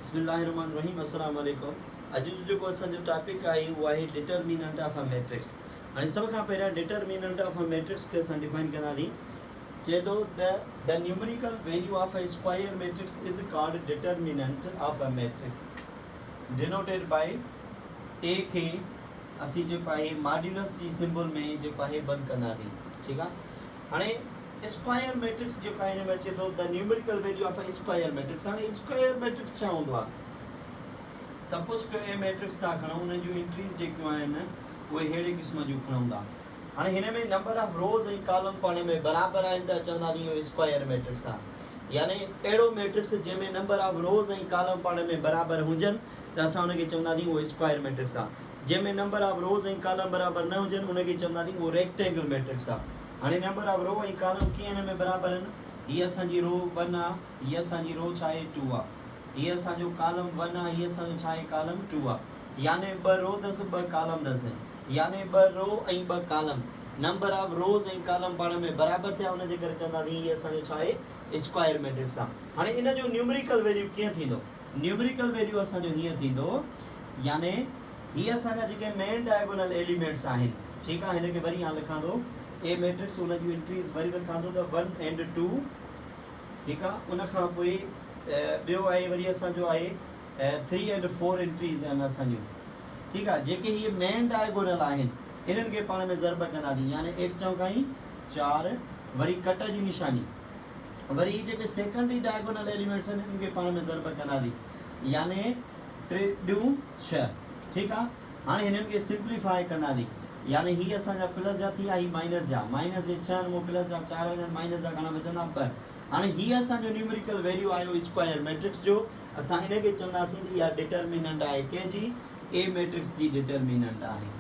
بسم الله الرحمن الرحيم السلام عليڪم اڄ جو جيڪو اسان جو ٽاپڪ آهي اهو آهي ڊٽرميننٽ آف ا ميٽرڪس. هاڻي سڀ کان پهريان ڊٽرميننٽ آف ا ميٽرڪس کي اسان ڊفائن ڪنداسين. چئي ٿو ته the numerical value of a square matrix is called determinant of a matrix denoted by A کي اسين جيڪو آهي ماڊيولس جي سمبل ۾ جيڪو آهي بند ڪنداسين. ٺيڪ آهي. هاڻي اسڪوائر ميٽرڪس جيڪو آهي ان ۾ اچي ٿو the numerical value of a square matrix. هاڻي اسڪوائر ميٽرڪس ڇا هوندو آهي؟ سپوز ڪيو اي ميٽرڪس ٿا کڻون ان جون انٽريز جيڪيون آهن اهي ههڙي قسم جون کڻون ٿا. هاڻي هن ۾ نمبر آف روز ۽ ڪالم پاڻ ۾ برابر آهن ته چونداسين اهو اسڪوائر ميٽرڪس آهي. يعني اهڙو ميٽرڪس جنهن ۾ نمبر آف روز ۽ ڪالم پاڻ ۾ برابر هجن ته اسان ان کي چونداسين اهو اسڪوائر ميٽرڪس آهي. جنهن ۾ نمبر آف روز ۽ ڪالم برابر نه هجن ان کي چونداسين اهو ريڪٽينگل ميٽرڪس آهي. هاڻي نمبر آف رو ۽ ڪالم ڪيئن هن ۾ برابر آهن؟ هي اسان جي رو ون آ، هي اسان جي رو ڇا آهي ٽو آ. هي اسان جو ڪالم ون آ، هي اسان جو ڇا آهي ڪالم ٽو آ. يعني ٻه رو اٿس ٻه ڪالم اٿس. يعني ٻه رو ۽ ٻه column. Number of rows ۽ column پاڻ ۾ برابر ٿيا ان جي ڪري چونداسين هي اسان جو ڇا آهي اسڪوائر ميٽرڪس آ. هاڻي ان جو نيومريڪل ويليو ڪيئن ٿيندو؟ نيومريڪل ويليو اسان جو هيئن ٿيندو يعني هي اسان جا جيڪي مين ڊائگونل ايليمينٽس آهن ٺيڪ آ هن کي وري آن لکان ٿو اي ميٽرڪس ان جون انٽريز وري لکان ٿو ته ون اينڊ ٽو ٺيڪ آ ان کان پوء ٻيو آهي وري اسان جو آهي ٿري اينڊ فور انٽريز آهن اسان جون ٺيڪ آ جيڪي هي مين ڊائگونل آهن انهن کي پاڻ ۾ ضرب ڪنداسين يعني ايڪ چونڪائين چار وري ڪٽ جي نشاني وري هي جيڪي سيڪنڊري ڊائگونل ايليمينٽس آهن انهن کي پاڻ ۾ ضرب ڪنداسين يعني ٽي ڏون ڇهه. ٺيڪ آ هاڻي هنن کي سمپليفاء ڪنداسين يعني هي اسان جا پلس جا ٿي ويا هي مائنس جا مائنس جي ڇهه آهن مون پلس جا چار وڃن مائنس جا گهڻا بچندا ٻه. هاڻي هي اسان جو نيومريڪل ويليو آيو اسڪوائر ميٽرڪس جو اسان ان کي چونداسين ته اها ڊٽرميننٽ آهي ڪنهن جي اي ميٽرڪس جي ڊٽرميننٽ آهي.